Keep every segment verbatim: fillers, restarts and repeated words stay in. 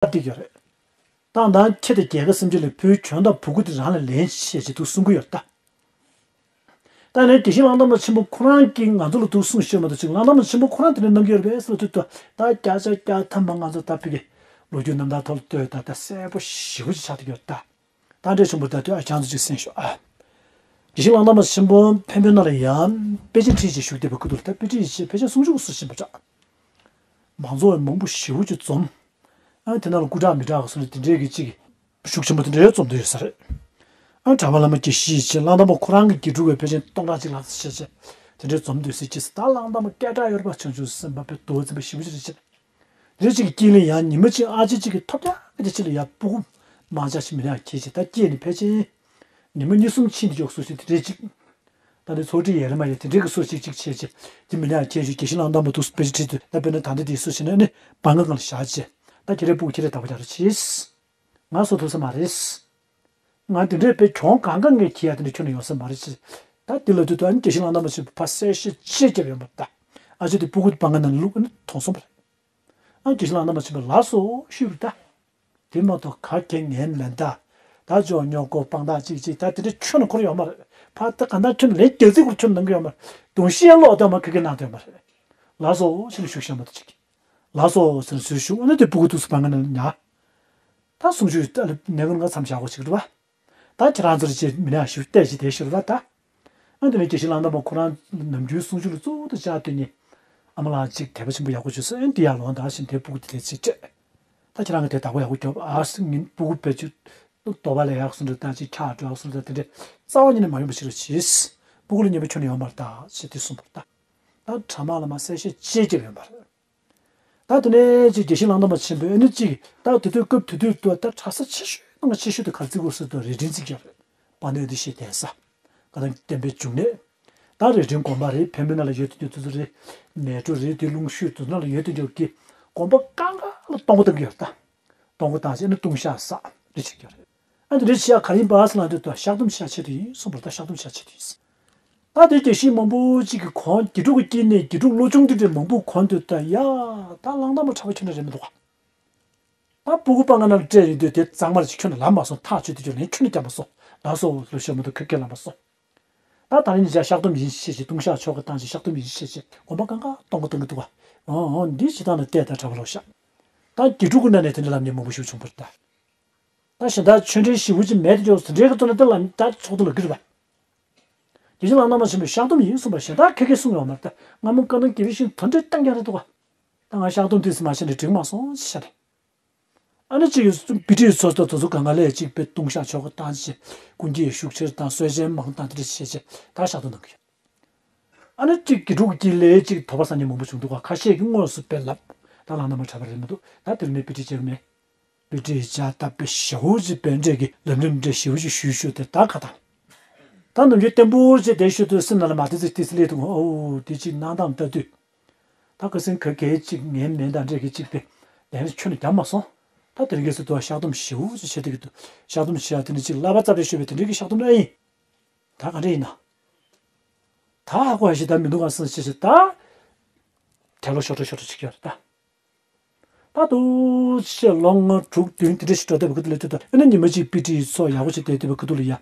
བསྡད་ཡོད་རེད། ད་ད་ཁྱེད་དང་རྒྱལ་ཁབ་སེམས་ཅན་ལ་བུའི་གྱོན་དང་བུ་གུ་དེ་རང་ལ་ལེན་བྱེད་ཅེས་འདུག་གསུང་གི་ཡོད་ད། ད་ནས་དགེ་བཤེས་གླང་དར་མ་ཆེན་པོ་ཁོ་རང་གིས་ང་ཚོ་ལ་འདུག་གསུང་ཤེས་མ་གཏོགས་ཅིག་གླང་དར་མ་ཆེན་པོ་ཁོ་རང་དེ་འདྲ་གནང་གི་ཡོད་རེད་པས་ཟེར་ལ་དུས་དུ་ད་བརྒྱ་ཆ་བརྒྱ་ཐམ་པ་ང་ཚོ་ད་ཕི་གི་ལོ་རྒྱུས་རྣམ་ཐར་ཐོག་ལ་ལྟོས་ད་ད་གསལ་པོ་ཞེ་པོ་ཅིག་ཆགས་བསྡད་ཡོད་ད། ད་འདྲས་བྱུང་བར་ད་དུས་ཨ་ཅང་ཚོ་ཅིག་གསན་ཤོག་ཨ། དགེ་བཤེས་གླང་དར་མ་ཆེན་པོ་འཕན་པོའི་ནང་ལ་ཡང་དཔེ་ཆ་ཁྲིད་ཅིག་བཞུགས་བསྡད་པ་ཁུ་ཐུར་ད་དཔེ་ཁྲིད་ཅིག་ཕལ་ཆེར་སུམ་ཅུ་སུ་ཕྱིན་པ་འདྲ། མང་ཚོགས་མང་པོ་ཞེ་པོ་ཅིག་འཛོམས། ཨ་དེ་ནང་ལ་སྐུ་དྲག་མི་དྲག་གི་སོ་ནི་དེ་འདྲས་ཀྱི་ཅིག་ཤུགས་ཆེན་པོ་དེ་འདྲའི་འཛོམས་དུ་ཡོད་ས་རེད། ཨ་གྲྭ་པ་བླ་མ་དགེ་བཤེས་ཆེ་གླང་དར་མ་ཁོ་རང་གི་དགེ་ཕྲུག་བའི་ཕལ་ཆེར་སྟོང་ཕྲག་གཅིག་ལྷག་ཙམ་ཆེ་ཆེ་དེ་འདྲའི་འཛོམས་དུས་སྲིད་ཀྱི་ད་གླང་དར་མ་སྐད་གྲགས་ཡོད་པ་བྱང་ཆུབ་སེམས་དཔའ་དཔེ་རྡོ་འཛིན་པ་ཞེ་པོ་ཅིག་རེད་ཆེ། དེ་འདྲའི་ཅིག་གི་དཀྱིལ་ལ་ཡང་ཉི་མ་གཅིག་ཨ་ཅེ་གཅིག་གི་ཐོབ་རྒྱག་གི་ཕྱི་ལ་ཡང་སྤུ་གུ་མང་ཆ་ཞིག་མི་ནག་ཁྱེད་ཅིག་ད་སྐྱེས་ནི་ཕལ་ཆེར་ཉི་མ་གཉིས་གསུམ་ཕྱིན་དུ་འཇོག་སུ་ཞིག་དེ་འདྲའི་ཅིག་ད་ནི་ཚོགས་སྒྲིག་ཡས་ར་མ་ཡས་དེ་འདྲའི་གི་སུ་ཞིག་ཅིག་བྱེད་ཅིག་དེ་མི་ནག་ཁྱེད་ཞིག་དགེ་བཤེས་གླང་དར་མ་འདུག་དཔེ་ཆ་ཁྲིད་དུས་ད་དཔེར་ན་ད་འདི་དེ་སུ་ཞིག་ན་ནི་བང་ག་གང་ལ་བཞག་ཅེ་ད་ཁྱེད་རའི་སྤུ་གུ་ཁྱེད་རའི་བདག་པོ་རྒྱག་རོགས་གྱིས། ང་བཟོ་ཐུབ་ས་མ་རེད། ང་དེ་འདྲའི་དཔེ་གྱོང་གང་ག་ངས་ཁྱེད་ཡ་དེ་འདྲ་ཁྱོན་ནས་ཡོང་ས་མ་རེད་ཅེས། ད་དེ་ལ་དུས་དུ་ཨ་ནི་དགེ་བཤེས་གླང་དར་མ་ཆེན་པོ་ཕ་གསལ་བཤད་ཅེས་བརྒྱབ་ཡོང་བ་ད། ཨ་ཅེ་དེ་སྤུ་གུ་བང་ག་ནང་བླུགས་ཨ་ནི་མཐོང་སོང་བ་རེད། ཨ་ནི་དགེ་བཤེས་གླང་དར་མ་ཆེན་པོ་ལགས་སོ་ཞུས་པ་ད། དེ་མ་གཏོགས་ག་གེ་ངན་ལན་ད། ད་ཅོག་ཉོག་གོ་སྤང་ཐག་ཅིག་ཅིག་ད་དེ་འདྲ་ཁྱོན་ནས་འཁོར་ཡོད་མ་རེད། ཕ་ད་ག་ད་ཁྱོན་ནས་ལན་རྒྱག་རྩིས་འཁོར་ཁྱོན་ནས་གནང་གི་ཡོད་མ་རེད། དུང་ཤེས་ལོག་ད་མ་ག་གེ་གནང་དོན་མ་རེད། ལགས་སོ་ཞེས་ཞུ་ཤེས་མ་ཐུབ་ཅིག་ལགས་སོ་ཟེར་ནས་ཟུར་ཞུགས་ཨ་ནི་དེ་སྤུ་གུ་ཐུགས་སུ་བང་ག་ནང་ཉར། ད་གསུང་ཆོས་ལས་ཀ་ང་མཚམས་བཞག་གོ་ཞིག་རེད་བ། ད་ཁྱེད་རང་ཚོར་ཅེས་མི་ནག་ཞུ་བལྟས་ཤིག་དེ་ཞུ་རེད་བ་ད། ཨ་དེ་ནས་དགེ་བཤེས་གླང་དར་མ་ཁོ་རང་ནམ་རྒྱུན་གསུང་ཆོས་ལ་གཙོ་བོ་དུ་བཅར་དུས་ནི། ཨ་མ་ལགས་ཅིག་དད་པ་ཆེན་པོ་ཡག་པོ་བྱོས་སོང་ཨ་འདི་ཡར་ལོངས་དང་ཞིང་དེ་སྤུ་གུ་དེ་ལས་ཚིག་སྤྲད། ད་ཁྱེད་རང་གི་དེ་བདག་པོ་ཡག་པོ་རྒྱོབ་ཨ་སི་ངིན་སྤུ་གུ་བེད་སྤྱོད། ལྟོ་བ་ལས་ཡག་སོང་འདྲ་ད་ཅིག་ཁྱག་འགྲོ་སོང་འདྲ་དེ་འདྲས་རྩ་བ་ཉིད་ནས་མ་ཡོང་བ་ཞིག་རེད་བྱས། སྤུ་གུ་ལ་ཉེས་པ་ཁྱོན་ནས་ཡོད་མ་རེད་ད་ཞེས་དེ་གསུངས་པ་རེད་ད། ད་གྲྭ་མ་ལ་མ་གསལ་བཤད་ཅེས་བརྒྱབ་ཡོད་པ་རེད། ད་དེ་ནས་ཅིག་དགེ་བཤེས་གླང་དར་མ་ཆེན་པོས་ཨ་ནི་ཅིག་ད་དེ་དུས་སྐབས་དེ་དུས་དུ་ད་གྲྭ་ས་ཆེ་ཤོས་ནང་ཆེ་ཤོས་དུ་ག་རེ་བརྩི་དགོས་ཟེར་དུས་རས་འབྲིང་བརྩི་གི་ཡོད་རེད། དཔལ་ལྡན་ཨ་ཏི་ཤའི་གདན་ས། ད་ལྟ་བསྟན་པའི་འབྱུང་གནས། ད་རས་འབྲིང་དགོན་པ་རེད་འཕན་པོའི་ནང་ལ་ཡོད་དུས་དུས་ཚོད་ཚོད་རེད། མལ་གྲོ་རེད་དེ་ལུང་ཤུར་དུ་ནང་ལ་ཡོད་དུས་འཇོག་གི་དགོན་པ་གང་ག་ལ་གཏོང་སྒོ་བཏང་གི་ཡོད་ད། གཏོང་སྒོ་བཏང་བྱས་ཨ་ནི་ལྟུང་བཤགས་བསགས་རེ་བྱེད་ཀྱི་ཡོད་རེད། ཨ་ནི་རེ་བྱེད་ཡག་ག་རེ་ཡིན་པ་ཟེར་ལབ་དུས་ད་བཤགས་སྡོམ་བཤགས་ཆེད་དུ་ཡིན་གསུངས་པ་རེད་ད་བཤགས་སྡོམ་བཤགས་ཆེད་དུ་ཡིན། ད་དེ་དགེ་བཤེས་མང་པོ་ཅིག་གི་གོང་དགེ་ཕྲུག་གི་དཀྱིལ་ནས་དགེ་ཕྲུག་བློ་ཆུང་དེ་འདྲའི་མང་པོ་གོང་དུ་ད་ཡ། ད་གླང་དར་མ་གྲྭ་པ་ཁྱོད་འདྲ་རེད་མི་འདུག་ག་ད་སྤུ་གུ་པ་ང་ནང་ལ་སྤྲད་ཡོང་དུས་དེ་གཙང་མར་ཅིག་ཁྱོད་ནས་ལབ་མ་སོང་ཐག་ཆོད་དུས་ཁྱོད་ལན་ཁྱོད་ནས་རྒྱབ་མ་སོང་ལགས་སོ་ལོ་ཤོད་མ་འདུག་ཁ་སྐད་ལབ་མ་སོང་། ད་ད་རིང་ཉིན་ཞག་བཤགས་སྡོམ་ཡིན་ཤེས་ཤེས་ལྟུང་བཤགས་ཆོ་ག་བཏང་ཞིག་བཤགས་སྡོམ་ཡིན་ཤེས་ཤེས་དགོན་པ་གང་ག་གཏོང་གི་གཏོང་གི་འདུག་ག་འོང་འོང་འདི་ཞིག་ཐང་ནས་བལྟས་ད་གྲྭ་པ་ལོ་ཤག་ད་དགེ་ཕྲུག་གི་ནང་ནས་དེ་འདྲ་ལབ་མཁན་མང་པོ་ཞིག་བྱུང་བ་རེད་ད། ད་གཞན་དག་ཆོས་འབྲེལ་ཞེ་པོ་ཅིག་མེད་དེ་ཅོག་ཟིན་འབྲེལ་གྱི་ཐོག་ནས་ད་ལ་ད་ཚོགས་འདུ་ལ་གི་རེད་པ། དགེ་བཤེས་ལགས་རྣམ་པ་ཆེན་པོས་བཤགས་སྡོམ་ཡིན་གསུངས་པ་གཞན་དག་ཁ་ཁ་གསུངས་ཡོད་མ་རེད་ད། སྔ་མོ་བཀའ་གདམས་དགེ་བའི་ཤིང་དོན་འགྲེལ་བཏང་ཀྱང་རེད་འདུག་ག་ད་ང་བཤགས་སྡོམ་དེ་ཙམ་མ་བྱས་ནས་འགྲིག་མ་སོང་ཞེས་བྱས་ནས། ཨ་ནི་གཅིག་གིས་བི་ཏི་ཚོ་ད་དུ་ཚོ་གང་ག་ལས་གཅིག་པའི་ལྟུང་བཤགས་ཆོ་ག་བཏང་ཞེས་ཀུན་གྱིས་ཤུགས་ཆེར་དང་གསོལ་ཇ་མང་དང་དེ་འདྲ་བྱས་བྱས་ད་བཤགས་སྡོམ་གནང་གི་ཡོད། ཨ་ནི་གཅིག་དགེ་ཕྲུག་གཅིག་ལས་གཅིག་དོགས་པ་ཟ་མཁན་མང་པོ་བྱུང་འདུག་ག་ཁ་ཤས་ཀྱིས་དངོས་སུ་དཔེ་ལབ། ད་ལགས་རྣམ་པ་གྲྭ་པ་རེད་མི་འདུག་ད་དེ་རིང་ནས་བི་ཏི་བྱེད་ཀྱི་མེད། བི་ཏི་བྱ་ད་དཔེ་ཞེ་པོ་ཅིག་དཔེ་འདྲས་ཀྱི་ལམ་རིམ་འདྲས་ཞེ་པོ་ཅིག་ཞུས་ཞུས་ཏེ་ད་ཁ་དང་། ད་ནམ་རྒྱུན་བརྟན་པོ་ཅིག་བསྡད་ཞུ་དུས་སེམས་ནང་ལ་མ་བདེ་ཚིག་ཏི་སི་ལེ་འདུག་ཨོ་དེ་གཅིག་གནང་སྟངས་ལྟ་དུས། ད་ཁ་སེང་ག་གེ་གཅིག་ངན་མེད་ད་འདྲས་ཀྱི་གཅིག་པས་ལན་ཁྱོན་ནས་རྒྱབ་མ་སོང་། ད་དེ་རིང་གི་སུ་དུ་བཤགས་སྡོམ་ཞེ་པོ་ཅིག་བྱེད་དེ་གི་འདུག་བཤགས་སྡོམ་བྱེད་ཡ་དེ་ནི་གཅིག་བསླབ་པ་རྩ་བྲལ་ཞུ་བའི་དེ་འདྲས་ཀྱི་བཤགས་སྡོམ་ཨེ་ཡིན། ད་ག་འདྲས་ཡིན་ན། ད་ཧ་གོ་ཡ་ཞིག་ད་མི་འདུག་ག་སེམས་ཤེས་ཤིག་ད། དལ་ལོ་ཤོར་འགྲོ་ཤོར་འགྲོ་བྱེད་ཀྱི་ཡོད་རེད་ད། ད་དུ་ཆེ་ལོ་ལྔ་དྲུག་བདུན་དེ་འདྲ་ཞིག་འགྲོ་བསྡད་པ་ཁུ་ཐུག་ལ་དུས་ད་ཨ་ནི་ཉི་མ་གཅིག་པི་ཏི་ཚོ་ཡག་པོ་ཞིག་བསྡད་བསྡད་པ་ཁུ་ཐུག་ལ་ཡ།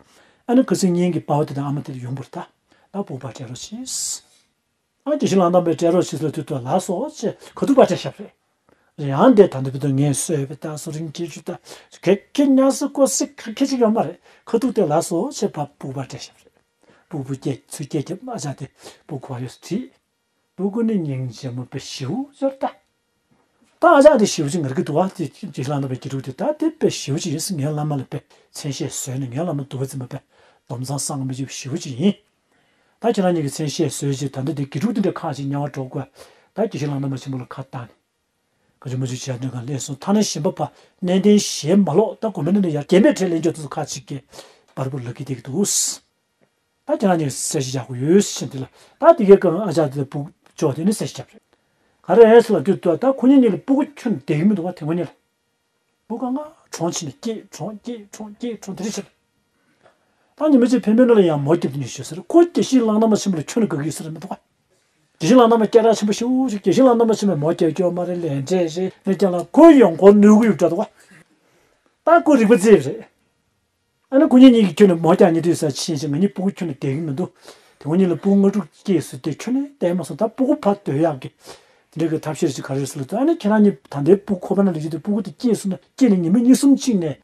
ཨ་ནི་ཁ་སང་ཉིན་གྱི་པ་ཕ་དེ་དང་ཨ་མ་དེ་ཡོང་བ་རེད་ད། ད་སྤུ་གུ་ཕར་སྤྲད་རོགས་བྱེད། ཨ་དགེ་བཤེས་ལགས་རྣམ་པས་སྤྲད་རོགས་བྱེད་ཟེར་དུས་ད་ལགས་སོ་ཅེས་ཁ་ཐུག་པར་སྤྲད་བཞག་པ་རེད། ཡང་དེ་ད་འདི་བུ་དང་ངས་གསོལ་བའི་ད་སོ་རིང་སྐྱེ་རྒྱུ་ད་གེ་གེ་ཉ་སི་ཀོ་སི་ཁ་ཁེ་ཅིག་ཡོད་མ་རེད། ཁ་ཐུག་དེ་ལགས་སོ་ཅེས་ཕ་སྤུ་གུ་ཕར་སྤྲད་བཞག་པ་རེད། སྤུ་གུ་སྐྱེ་ཚུལ་སྐྱེ་རྒྱབ་ཨ་ཅག་དེ་སྤུ་གུ་བ་ཡོད་སུ་བྲིས། སྤུ་གུ་ནི་སྙིང་རྗེ་མོ་དཔེ་ཞེ་པོ་ཅིག་ཡོད་རེད་ད། ད་ཨ་ཅག་དེ་ཞེ་པོ་ཅིག་ངར་གི་འདུག་བ་དེ་དགེ་བཤེས་ལགས་རྣམ་པའི་དགེ་ཕྲུག་དེ་ད་དེ་དཔེ་ཞེ་པོ་ཅིག་ཡིན་ཟེར་ངའི་བླ་མ་ལ་དཔེ་མཚན་ཤས་བཟོས་ནས་ངའི་བླ་མ་འདུག་བ་ཙམ་པ་དཔེ་སྡོམ་ཚང་བསམ་མི་བྱེད་པ་ཞེ་པོ་ཅིག་ཡིན། ད་ཁྱེད་རང་གཉིས་ཀྱི་མཚན་ཤས་བཟོས་ཅིག་ད་ལྟ་དེ་དགེ་ཕྲུག་དེ་འདྲ་ཁག་ཅིག་དམྱལ་བར་འགྲོ་དགོས། ད་དགེ་བཤེས་ལགས་རྣམ་པ་ཆེན་པོ་ལ་ཁ་བཏང་ནས། ག་ཅུ་མ་ཅུ་བྱས་འདྲ་གང་ལས་སོང་ཐ་ན་གཞན་པ་ཕ་གནས་བརྟན་གཞན་མ་ལོག་ད་གོ་མེད་ནས་ཡར་རྒྱན་པའི་ཁྲལ་ལེན་རྒྱུ་དེ་ཚོ་ཁག་ཅིག་གིས་པར་བུ་ལག་གི་བསྡད་ཀྱི་འདུག་ད་ཁྱེད་རང་གཉིས་གསལ་བཤད་བྱ་དགོས་ཡོད་ཕྱིན་དེ་ལ་ད་དེ་གའི་སྐབས་ཨ་ཅག་དེ་ལ་སྤུ་ཅོག་དེ་ནི་གསལ་བཤད་བྱ་རེད། ག་རེ་ཨེ་སི་ལ་དུས་ད་ཁོ་གཉིས་གཉིས་ལ་སྤུ་གུ་ཁྱོན་བསྡད་ཀྱི་མི་འདུག་བ་དེ་ཁོ་གཉིས་ལ། སྤུ་གུ་ང་གྲོངས་ཕྱིན་ནས་སྐྱེས་གྲོངས་སྐྱེས་གྲོངས་སྐྱེས་གྲོངས་དེ་འདྲ་བྱེད། ད་ཉི་མ་གཅིག་འཕན་པོའི་ནང་ལ་ཡང་མོ་རྒྱབ་དེ་ནས་ཞུས་ཟེར་ཁོ་དགེ་བཤེས་ལགས་རྣམ་པ་ཆེན་པོ་ལ་ཁྱོན་ནས་དགའ་གི་ཡོད་ས་རེད་མི་འདུག་བ། དགེ་བཤེས་ལགས་རྣམ་པ་སྐད་གྲགས་ཆེན་པོ་ཞེ་པོ་ཞིག་དགེ་བཤེས་ལགས་རྣམ་པ་ཆེན་པོས་མོ་རྒྱག་རྒྱུ་མ་རེད། ལན་འབྲས་རེད། ནས་ཀྱང་ལ་ཁོའི་ཡོང་སྒོ་གནོད་ཀྱི་ཡོད་འདྲ་འདུག་ག་ད་ཁོ་རིག་པ་རྩེ་རེད། ཨ་ནི་ཁོ་གཉིས་གཉིས་ཀྱིས་ཁྱོན་ནས་མོ་རྒྱག་ཉེ་དུས་ས་ཕྱིན་ཞིང་། ང་གཉིས་སྤུ་གུ་ཁྱོན་ནས་བསྡད་ཀྱི་མི་འདུག་དེ་ཁོ་གཉིས་ལ་སྤུ་གུ་ལྔ་དྲུག་སྐྱེས་སོང་སྟེ་ཁྱོན་ནས་བསྡད་མ་སོང་། ད་སྤུ་གུ་ཕར་སྡོད་ཡག་གི་དེ་འདྲའི་གི་ཐབས་ཤེས་ཅིག་ག་རེ་རེད་ཟེར་ལབ་དུས། ཨ་ནི་ཁྱེད་རང་གཉིས་ད་ལྟའི་སྤུ་གུ་ཁོ་པ་ན་ལ་ཡོད་དུས་སྤུ་གུ་དེ་སྐྱེས་སོང་ན་སྐྱེས་ནས་ཉི་མ་གཉིས་གསུམ་གཅིག་ནས་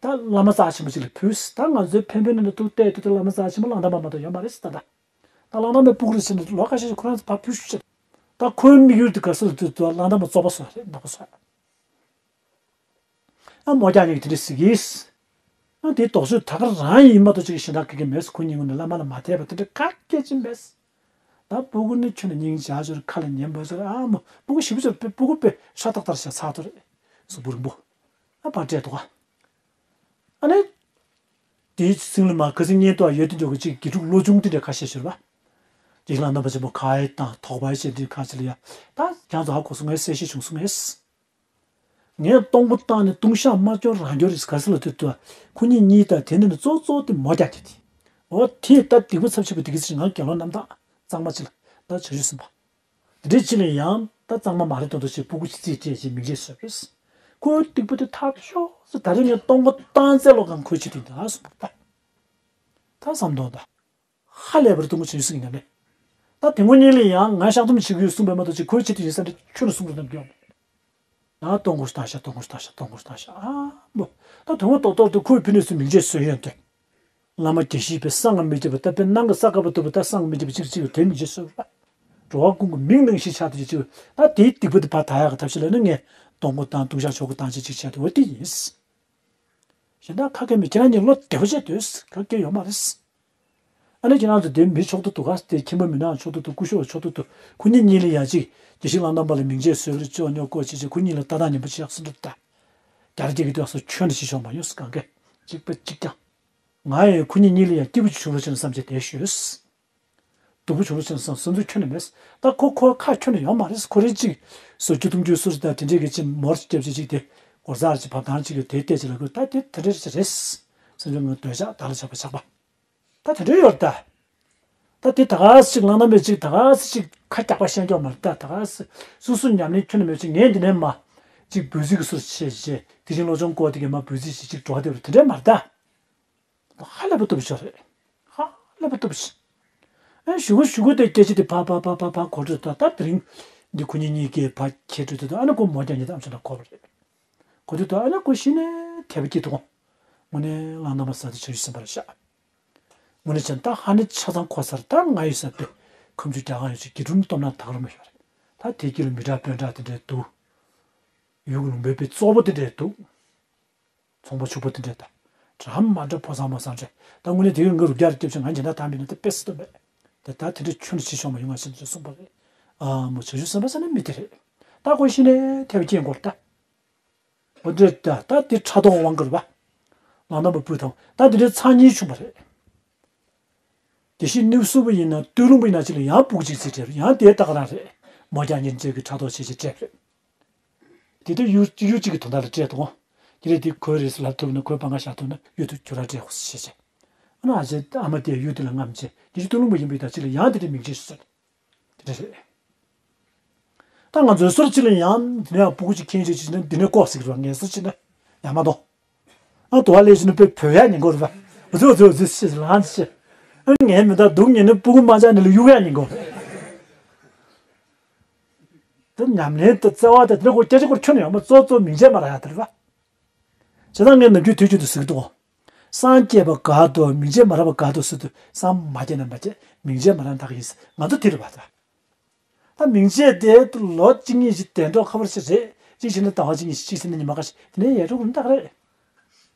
ད་བླ་མ་རྩ་ཆེན་པོ་ཅིག་ལ་ཕུལ། ད་ང་ཚོའི་འཕན་པོའི་ནང་ནས་ཐུག་བལྟས་དུས་ད་བླ་མ་རྩ་ཆེན་པོ་གླང་དར་མ་མ་གཏོགས་ཡོད་མ་རེད་ཟེར། ད་ད་ད་གླང་དར་མའི་སྤུ་གུ་རེད་ཟེར་ནས་ལོ་ཁ་ཤས་ཤིག་ཁོ་རང་ཚོ་ཕར་ཕུལ་ཤོག་ཅེས། ད་ཁོའི་དམིགས་ཡུལ་དེ་ག་ཟེར་ལབ་དུས་ད་གླང་དར་མ་བཙོག་པ་བཟོ་ཡ་རེད། ནག་པོ་བཟོ་ཡ། ཨ་མོ་རྒྱག་ཉེ་གི་དེ་འདྲ་ཟེར་གི། ཨ་དེའི་ལྡོག་ཕྱོགས་ད་ག་རང་ཡིན་མ་གཏོགས་ཅིག་གཞན་དག་གི་གི་མེད། ཁོ་གཉིས་ངོས་ནས་བླ་མ་ལ་མ་དད་པ་དེ་འདྲ་ག་སྐད་ཅིག་མེད། ད་སྤུ་གུ་ནི་ཁྱོན་ནས་སྙིང་རྗེ་ཅོར་ཁ་ལ་ཉན་པ་ཟེར། ཨ་མོ་སྤུ་གུ་ཞེ་པོ་ཅིག་སྤུ་གུ་དཔེ་ཧྲ་ཏག་ཏག་ཤ་ཚ་ཏོ་རེད། གཟུགས་པོ་རིང་པོ། ཨ་ཕར་སྤྲད་འདུག་ག་ཨ་ནི། དེའི་སྲིང་ལ་མ་ཁ་སང་བརྙན་ཐུང་ཡོད་དེ་འཇོག་གི་ཅིག་དགེ་ཕྲུག་བློ་ཆུང་དེ་འདྲ་ཁ་ཤས་ཤོར་བ། དགེ་བཤེས་ལགས་རྣམ་པ་ཆེན་པོ་ག་ཡེ་དང་དོགས་པ་ཡེ་བྱེད་དུས་ཁ་ཅིག་ལ་ཡ། ད་ཁྱེད་ཚོ་ཧ་གོ་སོང་ངས། གསལ་བཤད་བྱུང་སོང་ངས། ངས་གཏོང་སྒོ་བཏང་ནས་ལྟུང་བཤགས་མ་སྐྱོར་རང་སྐྱོར་རེད་ག་ཟེར་ལབ་དུས་དུ། ཁོ་གཉིས་གཉིས་དང་དེ་འདྲ་ནས་གཙོ་གཙོ་དེ་མོ་རྒྱག་རྒྱུ་དེ། འོ་དེ་ད་སྡིག་པ་ཚབས་ཆེན་པོ་འདི་ག་ཟེར། ང་དགེ་སློང་རྣམ་དག་གཙང་མ་ཅིག་ལ་ད་བྱང་ཆུབ་སེམས་དཔའ། དེ་འདྲའི་ཅིག་ལ་ཡང་ད་གཙང་མ་མ་རེད་མདོག་མདོག་བྱས་སྤུ་གུ་ཅིག་རྩིས་སྤྲད་བྱས་མིང་ཆད་བཟོས་པས། ཁོའི་སྡིག་པ་དེ་ཐག་ཆོད་ཟེར། ད་རེས་ངས་གཏོང་སྒོ་བཏང་ཚད་ལོ་གང་ཁོའི་ཆེད་དུ་ཡིན་ད་གསུངས་པ་ད། ད་བསམ་དོན་ད། ཧ་ལས་པར་སྡུག་མོ་བྱུང་ཟིག་ཡིན་ནམ་ལས། ད་དེ་ངོ་གཉིས་ལ་ཡང་ང་བཤགས་སྡོམ་བྱེད་ཀྱི་ཡོད་གསུངས་པའི་མ་གཏོགས་ཅིག་ཁོའི་ཆེད་དུ་ཡིན་ས་འདྲ་ཁྱོན་ནས་གསུང་རོགས་གནང་གི་ཡོད་མ་རེད། ཡང་གཏོང་སྒོ་བཏང་ཤག་གཏོང་སྒོ་བཏང་ཤག་གཏོང་སྒོ་བཏང་ཤག་ཨ་མོ། ད་དོན་ངོ་ཏོག་ཏོག་ཏུ་ཁོའི་ཕི་ནས་སུ་མིང་ཆད་བཟོས་ཡོད་དེ། བླ་མ་དགེ་བཤེས་པའི་གསང་ང་མི་རྒྱབ་པ། ད་དཔེར་ན་གི་ས་དཀར་པོ་ཐུབ་པ་ད་གསང་ང་མི་རྒྱབ་པ་ཅིག་ཅིག་དེ་མིང་ཆད་བཟོས་པ། འགྲོ་བ་ཀུན་གྱི་མིང་ནང་བཞིན་ཆགས་དུས་ཅིག་ད་དེའི་སྡིག་པ་དེ་ཕར་དག་ཡག་གི་ཐབས་ཤེས་ལ་ནི་ངས་གཏོང་སྒོ་བཏང་ལྟུང་བཤགས་ཆོ་ག་བཏང་བྱས་ཅིག་བྱས་ཏེ་འོ་དེ་ཡིན། གཞན་དག་ཁ་སྐད་མེད། ཁྱེད་རང་གཉིས་བློ་བདེ་པོ་བྱས་སྡོད། ག་གེ་ཡོད་མ་རེད། ཨ་ནི་ཁྱེད་རང་ཚོ་དེ་མི་ཕྱོགས་བསྡུ་འདུག་ག་དེ་ཁྱིམ་པ་མི་ནག་ཕྱོགས་བསྡུ་འདུག་སྐུ་ཞབས་ཕྱོགས་བསྡུ་འདུག་ཁོ་གཉིས་གཉིས་ལ་ཡང་ཅིག་དགེ་བཤེས་ལགས་རྣམ་པ་ལ་མིང་ཆད་བཟོས་པར་ཅོ་ཉོ་ཀོ་བྱེད་བྱེད། ཁོ་གཉིས་ལ་ལྟ་སྟངས་ངན་པ་ཅིག་ཡག་སེ་འདུག་ད་རྒྱ་ར་རྒྱ་གི་དུས་སུ་ཁྱོན་ནས་ཤི་ཆོག་མ་ཡོང་ཟེར། གང་གས་གཅིག་པ་གཅིག་རྐྱང་། ང་ཡང་ཁོ་གཉིས་གཉིས་ལ་ཡང་སྐྱིད་པོ་ཅིག་བྱུང་རོགས་བྱས་ན་བསམ་བྱས་བསྡད་ཤོད། སྡུག་པོ་བྱུང་རོགས་བྱས་ན་བསམ། བསམ་ཚུལ་ཁྱོན་ནས་མེད། ད་ཁོ་ཁོ་ཁ་ཁྱོན་ནས་ཡོད་མ་རེད། ཁོ་རེ་གཅིག་སོ་བཅུ་སྟོང་བཅུ་སོ་སོ་ད་དེ་འདྲས་གི་ཅིག་མོར་ཅིག་རྒྱབ་བྱས་ཅིག་དེ་སྒོ་རྩར་ཅིག་བབས་ཐང་ཅིག་གི་དེ་བལྟས་ཅིག་ལ་ཁོས་ད་དེ་དེ་འདྲས་ཅིག་རེད། སེམས་ཅན་ངོ་འདོད་ཆགས་བདག་ལ་ཆགས་པ་ཆགས་པ། ད་དེ་འདྲས་ཡོད་རེད་ད། ད་དེ་ད་ག་སེ་ཅིག་ལངས་ན་མེད་ཅིག་ད་ག་སེ་ཅིག་ཁ་རྒྱག་པ་ཤེས་ཀྱོག་མ་རེད་ད། ད་ག་སེ་སོ་སོ་ཉམས་ལེན་ཁྱོན་ནས་མེད་ཅིག་ངས་འདི་ནས་མ་ཅིག་འབོད་ཚིག་གི་སུ་བྱས་བྱས་དེ་བཞིན་བློ་སྦྱོང་སྐོར་དེ་གས་མ་འབོད་ཚིག་བྱས་ཅིག་འགྲོ་བ་དེ་བར་དེ་འདྲས་མ་རེད་ད། ཧ་ལས་པ་སྟོབས་ཤོར་རེད། ཧ་ལས་པ་སྟོབས་ཤོར། ཨེ་ཞུ་གུ་ཞུ་གུ་དེ་སྐད་ཆ་དེ་ཕ་ཕ་ཕ་ཕ་ཕ་གོ་འཕྲོད་ད། ད་དེ་རིང་འདི་ཁོ་གཉིས་གཉིས་ཀས་ཕ་ཁྱེད་འཕྲོད་དེ་ད། ཨ་ནི་ཁོ་མོ་རྒྱག་ཉེ་དུས་ཨམ་ཆི་ལ་གོ་བ་རེད། གོ་དུས་ད་ཨ་ནི་ཁོ་གཞི་ནས་དད་པ་སྐྱེས་འདུག་དངོས་གནས་གླང་དར་མ་ཟེར་དེ་བྱང་ཆུབ་སེམས་དཔའ་རེད་ཤག་དངོས་གནས་བྱས་ན་ད་ཧ་ནི་ཆ་ཚང་གོ་ས་རེད། ད་ང་ཡོད་ས་དེ་ཁམས་ཆུ་རྒྱ་གར་ཡོད་ཅིག་དགེ་ཕྲུག་ནི་སྟོབས་ན་ད་ག་རུ་མ་ཤོར་རེད། ད་དེ་དཀྱིལ་ལ་མི་དྲག་དཔོན་དྲག་དེ་འདྲས་འདུག་ཡུལ་གྱི་ལུང་པའི་དཔེ་བཙོག་པོ་དེ་འདྲས་འདུག་ཚོང་པ་ཕྱུག་པོ་དེ་འདྲས་དང་། འདྲ་མ་འདྲ་ཕོ་བཟང་མོ་བཟང་འདྲས། ད་དངོས་གནས་དེ་གའི་ང་རུ་རྒྱ་རུ་སྐྱབས་ཆེན་ང་འཇན་ད་དམ་པའི་ནང་དུ་དཔེ་སྲིད་དོ་མེད། དེ་ད་དེ་འདྲས་ཁྱོན་ནས་བྱེད་ཆོག་མ་ཡོང་ང་ཞེས་གསུངས་པ་རེད། ཨ་མོ་བྱང་ཆུབ་སེམས་དཔའ་ཟེར་ན་མི་དེ་རེད། ད་ཁོ་གཞི་ནས་དད་པ་སྐྱེས་འགོར་ད། འོ་འདྲས་ད་ད་དེ་ཕྲག་དོག་དབང་བསྒྱུར་བ། ལག་ན་མ་བུད་དང་ད་དེ་འདྲས་ཚར་གཉིས་བྱུང་བ་རེད། དགེ་བཤེས་གནས་སུ་པ་ཡིན་ན་སྟོད་ལུང་པ་ཡིན་ན་ཅིག་ལ་ཡང་སྤུ་གུ་གཅིག་ཙམ་སྤྲད་པ་ཡང་དེ་ད་ག་རང་རེད། མོ་རྒྱག་ཉེ་ཅིག་གི་ཕྲག་དོག་བྱས་བྱས་སྤྲད་པ་རེད། དེ་དུས་གཡུ་གཡུ་གཅིག་གི་དོན་དག་ལ་སྤྲད་དང་། དེ་རེད་དེ་ཁོས་རེད་ཟེར་ལབ་ཐུབ་ན་ཁོས་པང་ཁ་བཞག་ཐུབ་ན་གཡུ་དུ་ཁྱོད་རང་སྤྲད་ཧོ་ཟེར་བྱས་བྱས། ཨ་ནི་ཨ་ཅེ་ཨ་མ་དེས་གཡུ་དེ་ལ་རྔམ་བྱས་དེ་ཅིག་སྟོད་ལུང་པ་ཡིན་པའི་ད་ཅིག་ལ་ཡང་དེ་འདྲའི་མིང་ཆད་ཟེར། དེ་འདྲ་རེད། ད་ང་ཚོའི་སོར་གཅིག་ལ་ཡང་འདི་ནས་ཡང་སྤུ་གུ་གཅིག་ཁྱེར་བྱས་ཅིག་ན་འདི་ནས་ལྐོག་ཟིག་རེད་བ། ངལ་གསོ་བྱས་ན་ཡག་མ་གཏོང་། ཨ་དུ་བ་ལས་བྱས་ན་དཔེ་བོད་ཡག་ཉིན་གོ་རེད་བ། འུ་ཚོ་འུ་ཚོ་འུ་ཚོ་ཞེས་ལངས་ཞེས། ཨ་ངས་མི་ད་སྡུག་ཉིན་ནི་སྤུ་གུ་མ་ཆགས་ནི་ལ་གཡུག་ཡག་ཉིན་གོ་རེད། ད་ཉམས་ལེན་དང་བརྩེ་བ་དང་དེ་འདྲ་ཁོ་སྐད་ཆ་སྐོར་ཁྱོན་ནས་ཡོད་མ། གཙོ་གཙོ་མིང་ཆད་མ་རག་ཡག་དེ་རེད་བ། བྱས་ཙང་ངས་ནམ་རྒྱུན་དུས་རྒྱུན་དུ་ཟེར་གི་འདུག་སངས་རྒྱས་པ་དགའ་འདུག་མིང་ཆད་མ་རག་པ་དགའ་འདུག་ཟེར་དུས་སངས་མ་རྒྱས་ན་མ་རྒྱས། མིང་ཆད་མ་རག་ན་ད་ག་ཡིན་ཟེར། ང་ཚོ་དེ་རེད་བ་ད། ད་མིང་ཆད་དེ་ལོ་གཅིག་གཉིས་ཤིག་དལ་འགྲོ་ཁ་པར་ཞིག་རེད། གཅིག་བྱས་ན་ཟླ་བ་གཅིག་གཉིས་ཤིག་གཅིག་བྱས་ན་ཉི་མ་ཁ་ཤས་དེ་ནས་ཡལ་འགྲོ་གི་རེད། ད་ག་རེད།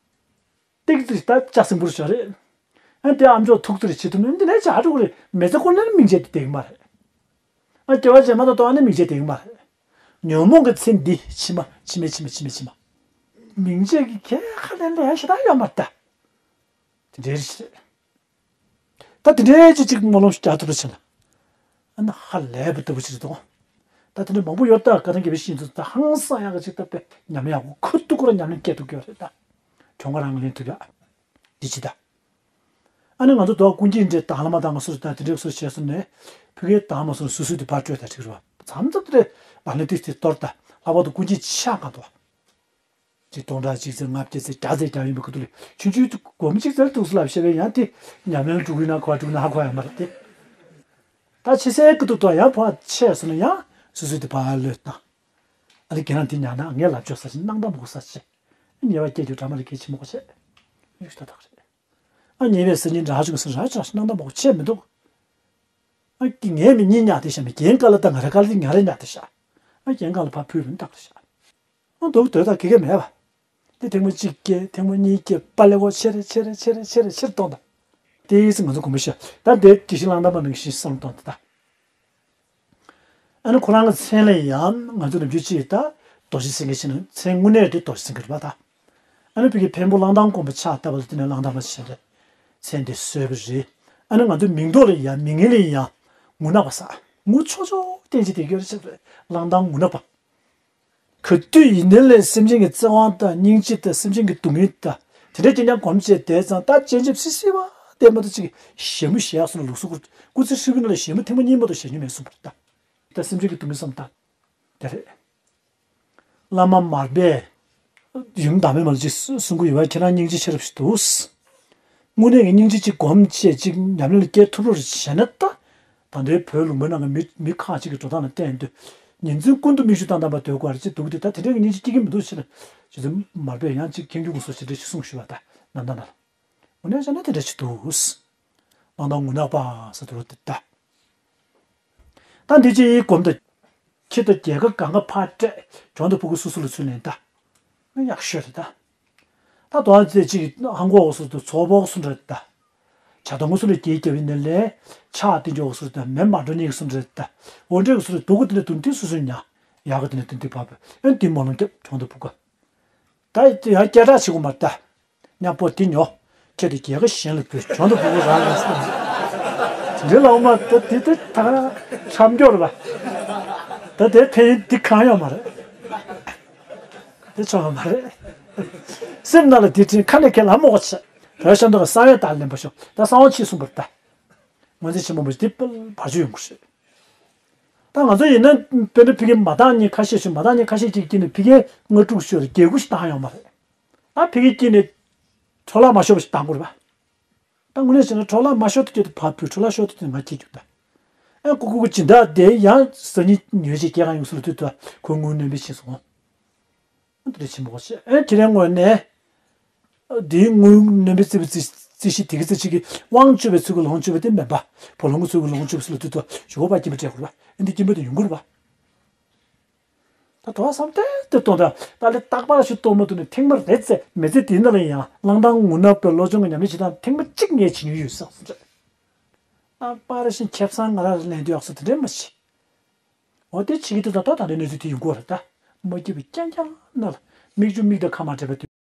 ཏིག་ཏིག་ད་ལྕགས་སྲིན་བུར་ཤོར་རེད། ཨ་དེ་ཨམ་ཅོག་ཐུག་ཚེ་རེ་བྱེད་ཐུབ་ན་འདི་ནས་བྱ་འགྲོ་གི་རེད། མི་ཚེ་ཁོ་ནར་མིང་ཆད་དེ་བསྡད་གི་མ་རེད། ཨ་སྐྱེ་བ་རྗེས་མ་ད་ལྟོ་ཨ་ནི་མིང་ཆད་དེ་གི་མ་རེད། ཉོན་མོངས་ཀྱི་ཚེ་འདི་ཕྱི་མ་ཕྱི་མ་ཕྱི་མ་ཕྱི་མ་ཕྱི་མ། མིང་ཆད་ཀྱི་ཁྱད་ཁ་ལེན་ལས་ཞེ་དྲག་ཡོད་མ་རེད་ད། དེ་འདྲའི་རེད། ད་དེ་འདྲའི་ཅིག་ཅིག་སྨོན་ལམ་ཞིག་རྒྱག་ཐུབ་པ་བྱས་ན། ཨ་ནི་ཧ་ལས་པའི་ལྟ་བུ་ཞིག་རེད་དོ། ད་དེ་འདྲ་མང་པོ་ཡོད་ད། བཀའ་ཐང་རྒྱལ་པོའི་བཤེས་གཉེན་ཚོ་ད་ཧང་སང་ཡག་གི་ཅིག་ད་དཔེ་ཉམས་ལེན་ཡག་པོ་ཁུ་ཐུག་ཁོ་རང་ཉམས་ལེན་སྐྱེལ་ཐུབ་ཀྱི་ཡོད་རེད་ད། གྱོང་ཁ་རང་ལེན་ཐུབ་ཡག་འདི་ཅི་ད། ཨ་ནི་ང་ཚོ་དོ་ཀུན་མཁྱེན་འདྲེ་དང་བླ་མ་དང་ང་སུ་རུ་དང་དེ་འདྲས་སུ་བྱས་སོང་ནས་ཕ་གིའི་དང་མ་སོང་སུ་སུ་དེ་ཕར་སྤྲོད་དང་ཁྲིག་རུ་བ་མཚམས་མཚམས་དེ་རེ་ཨ་ནི་ཏིག་ཏིག་གཏོར་དང་ལྷག་པར་དུ་ཀུན་མཁྱེན་ཆག་གང་དུ་བ། ཅིག་སྟོང་ཕྲག་གཅིག་ཚེ་ལྔ་བརྒྱ་ཚེ་བརྒྱ་ཚེ་བརྒྱ་ཡིན་པའི་ཁུ་ཐུ་ལས་ཆུང་ཆུང་དུ་སྒོར་མོ་གཅིག་ཚེ་ལ་ཐུགས་སུ་ལབ་བཤད་པས་ཡང་དེ་ཉམས་ལེན་འགྲུག་ཡིན་ན་ཁོ་འགྲུག་ན་ཧ་གོ་ཡ་མ་རེད་དེ། ད་ཕྱི་སའི་ཁུ་ཐུ་དོ་ཡང་ཕོ་ཆེ་སོང་ན་ཡང་སུ་སུ་དེ་ཕར་ལོས་དང་། ཨ་ནི་ཁྱེད་རང་དེ་ཉག་ན་ངས་ལབ་ཆོག་ས་ཞིག་སྣང་དག་མོ་ས་ཞིག་ཉེ་བ་སྐྱེ་རྒྱུ་གྲ་མ་ལ་སྐད་ཆེ་མོ་གོ་ཆེ་ཡུག་ཤ་ཐག་རེད། ཨ་ཉེ་བའི་སེམས་ཉིད་འདྲ་ཆུང་སེམས་ར་ཆ་སྣང་དག་མོ་གོ་ཆེ་མི་འདུག་ཨ་ངས་མི་གཉིས་ཉག་དེ་ཤ་མི་རྒན་དཀའ་ལ་དང་ང་ར་དཀའ་ལ་དེ་ང་ར་ཉག་དེ་ཤ། ཨ་རྒན་དཀའ་ལ་ཕར་ཕུལ་བུན་བཏགས་དེ་ཤ། ཨ་འདུག་དོད་དང་གེ་གེ་མེད་པ། དེ་ཐེངས་མ་གཅིག་སྐྱེ་ཐེངས་མ་གཉིས་སྐྱེ་པ་ལེ་གོ་ཆེ་རེ་ཆེ་རེ་ཆེ་རེ་ཆེ་རེ་ཆེ་རེ་གཏོང་དང་། དེ་ཡིས་ང་ཚོ་གོམས་པ་ཤ་ད་དེ་དེ་བཞིན་བླང་དང་མ་ནང་བཞིན་བསམ་གཏོང་དང་ད། ཨ་ནི་ཁོ་རང་གི་མཚན་ལ་ཡང་ང་ཚོ་ནམ་རྒྱུན་ཅིག་ད་རྡོ་རྗེ་སེང་གེ་ཕྱིན་ན་མཚན་དངོས་གནས་དེ་རྡོ་རྗེ་སེང་གེ་རེད་པ་ད། ཨ་ནི་བི་གི་འཕན་པོ་གླང་དར་དཀོན་པོ་ཕྱག་བཏབ་པ་ལ་བརྟེན་ནས་གླང་དར་མ་ཕྱིན་རེད། མཚན་དེ་གསོལ་བ་རེད། ཨ་ནི་ང་ཚོ་མིང་འདོགས་ལ་ཡང་མིང་ངན་ལ་ཡང་ངུ་ནག་པ་ས་ངུ་ཆོག་ཆོག་བསྟན་ཅིག་དེ་གྱོད་ཆགས་རེད་གླང་དར་ངུ་ནག་པ། ག་དུས་ཡིན་ནའི་ལས་སེམས་ཅན་གྱི་བརྩེ་བ་དང་སྙིང་རྗེ་དང་སེམས་ཅན་གྱི་སྡུག་བསྔལ་དང་དེ་འདྲ་ཅིག་ཀྱང་གོམས་བྱས་བསྡད་ཙང་ད་སྤྱན་ཆབ་སི་སི་བ་བསྡད་མ་ཐུབ་ཅིག་ཞྭ་མོ་བཞག་སོང་ལ་ལུག་སུ་ཁུར་སྐུ་ཚེ་ཧྲིལ་པོའི་ནང་ལ་ཞྭ་མོ་ཐེངས་མ་གཉིས་མ་གཏོགས་བཞག་མྱོང་མེད་གསུངས་པ་རེད་ད། ད་སེམས་ཅན་གྱི་སྡུག་བསྔལ་བསམ་ད་དེ་རེད། བླ་མ་མར་པས་ཡུམ་བདག་མེད་མ་ལ་ཅིག་གསུང་གི་ཡོད་པ་ཁྱེད་རང་སྙིང་རྗེ་ཆེ་རབས་ཤིག་འདུག་དངོས་གནས་ཀྱི་སྙིང་རྗེ་གཅིག་སྒོམ་བྱས་གཅིག་ཉམས་ལེན་ལ་སྐྱེལ་ཐུབ་རོགས་བྱས་ན་ད། ད་ལྟའི་བོད་ལུང་པའི་ནང་གི་མི་མི་ཁག་ཅིག་གི་འགྲོ་སྟངས་ལ་བརྟེན་དུས། ཉིན་མཚན་ཀུན་ཏུ་མིག་ཆུ་བཏང་བཏང་པ་སྡོད་དགོས་རེད་ཅེས་འདུག་དེ་ད་དེ་འདྲའི་སྙིང་རྗེ་སྐྱེ་གི་མི་འདུག་ཕྱིར། ཇི་ཙམ་མར་པས་ཡང་གཅིག་མཁྱེན་རྒྱུ་གུ་སོགས་ཇི་འདྲ་ཞིག་གསུངས་ཞུས་པ་ད་ན་ད་ན་ལ། འོ་ན་བྱས་ན་དེ་འདྲ་ཞིག་འདུག་གླང་དར་ངུ་ནག་པ་ཟེར་དུ་རོ་དེ་ད། ད་འདི་ཅི་ཡིས་སྒོམ་དང་། ཁྱི་དང་རྒྱལ་ཁ་གང་ག་ཕར་སྤྲད་གྱོང་དུ་ཕུ་གུ་སུ་སུ་ལ་ཚུར་ལེན་ད། ཡག་ཤོས་རེད་ད། ད་དོ་ཨ་ཙེ་ཅིག་ཧང་གོ་འོག་སུ་དུ་ཚོ་བོག་སུ་འདྲ་ད། བྱ་དང་ངོ་སུ་ལ་སྐྱེས་རྒྱབ་ཡིན་ནི་ལས་ཆགས་ཏེ་འཇོག་སུ་དང་མེ་མ་འགྲོ་ཉེས་སུ་འདྲ་ད། འོ་འདྲེ་སུ་ལ་དུག་གུ་དེ་ལ་དུ་འདི་སུ་སུ་ཉ། ཡག་ག་དེ་ལ་དུ་འདི་བབ་ཨེ་འདི་མ་ལོང་རྒྱབ་གྱོང་དུ་ཕུ་ག། ད་ཡང་སྐད་གྲགས་ཆེ་གོ་མ་ད། ཉ་པོ་དེ་ཉོ། ཁྱེད་དེ་རྒྱལ་ཁ་གཞན་ལ་བུད་གྱོང་དུ་ཕུ་གུ་རང་ལ་སུ། དེ་ལ་འོ་མ་ད་དེ་དེ་ད་ག་རང་ཁྲམ་སྐྱོར་བ། ད་དེ་ཕན་ཡོན་འདི་གང་ཡོད་མ་རེད། དེ་ཆོག་མ་རེད། སེམས་ནང་ལ་དེ་དྲན་ཁ་ནས་ཁས་ལ་མོག་ཆེ། བོད་ཤམ་ཐོག་གི་ས་བོན་དག་ལེན་པ་ཤོག་ད་ས་བོན་ཆེ་གསུངས་པར་ལྟ། ངོས་འཛིན་ཆེན་པོ་མོ་དེ་བར་ཆོད་ཡོང་གི་རེད། ད་ང་ཚོ་ཡིན་ན་དཔེར་ན་ཕ་གི་མ་དག་ཉིན་ཁ་ཤས་ཤིག་མ་དག་ཉིན་ཁ་ཤས་ཀྱི་དཀྱིལ་ནས་ཕ་གི་ལྔ་དྲུག་ཤོས་ལ་རྒྱལ་ཁུ་ཞིག་བཏང་ཡོང་མ་རེད། ད་ཕ་གི་དཀྱིལ་ནས་འཕྲོ་བརླག་མ་ཤོར་བ་ཞིག་བཏང་དགོས་རེད་པ། ད་དངོས་གནས་བྱས་ན་འཕྲོ་བརླག་མ་ཤོར་དུ་སྐྱོད་དུ་ཕར་བུད་འཕྲོ་བརླག་ཤོར་དུ་དེ་ང་སྐྱེ་རྒྱུ་ད། ཨེ་ཀུ་ཀུ་ཀུ་སྦྱིན་བདག་དེ་ཡང་ཟ་ཉིན་ཉོས་བྱས་སྐྱེ་གང་ཡོང་སུ་ལ་དུས་དུ་ཁོ་དངུལ་སྣོན་པའི་ཕྱིན་སོང་། ཨ་དེ་འདྲ་ཆེན་པོ་ཆེ་ཨེ་ཁྱེད་རང་ངོས་ནས། དེའི་དངུལ་སྣོན་པའི་རྩིས་པའི་རྩིས་རྩིས་གཞི་དེ་གི་རྩིས་གཞི་གི་དབང་སྤྱོད་པའི་ཚུལ་གྱི་ལོངས་སྤྱོད་པ་དེ་མེད་པ། བུ་ལོན་གྱི་ཚུལ་གྱི་ལོངས་སྤྱོད་པ་སུ་ལ་དུས་དུ་ཞུ་བ་པ་སྐྱིན་པ་སྤྲད་དགོས་པ་ཨེ་འདི་སྐྱིན་པ་དེ་ཡོང་དགོས་རེད་པ། ད་དོ་བསམ་ཏེ་ཏེ་གཏོང་ད་ད་ལེ་རྟག་པར་ཞིག་གཏོང་མ་ཐུབ་ནས་ཐེངས་མ་རེ་ཙེ་མི་ཚེ་དེའི་ནང་ལ་ཡང་གླང་དར་ངུ་ནག་པའི་བློ་སྦྱོང་གི་ཉམས་ལེན་བྱེད་སྟངས་ཐེངས་མ་གཅིག་ངས་བྱེད་མྱོང་ཡོད་ཟེར་སོང་རེད། རྟག་པར་ཞིག་ཁེ་བཟང་ང་རང་ལ་ལེན་དུས་ཡག་སོ་དེ་འདྲས་མ་བྱེད། འོ་དེ་བྱེད་ཀྱི་འདུག་ད་ད་ད་ལེ་གནས་ཚུལ་དེ་ཡོང་གི་རེད་ད། མ་སྐྱིད་པའི་རྐྱང་རྐྱང་ན་ལ་མིག་ཆུ་མིག་དང་ཁ་མ་བྲལ་བ་དུས།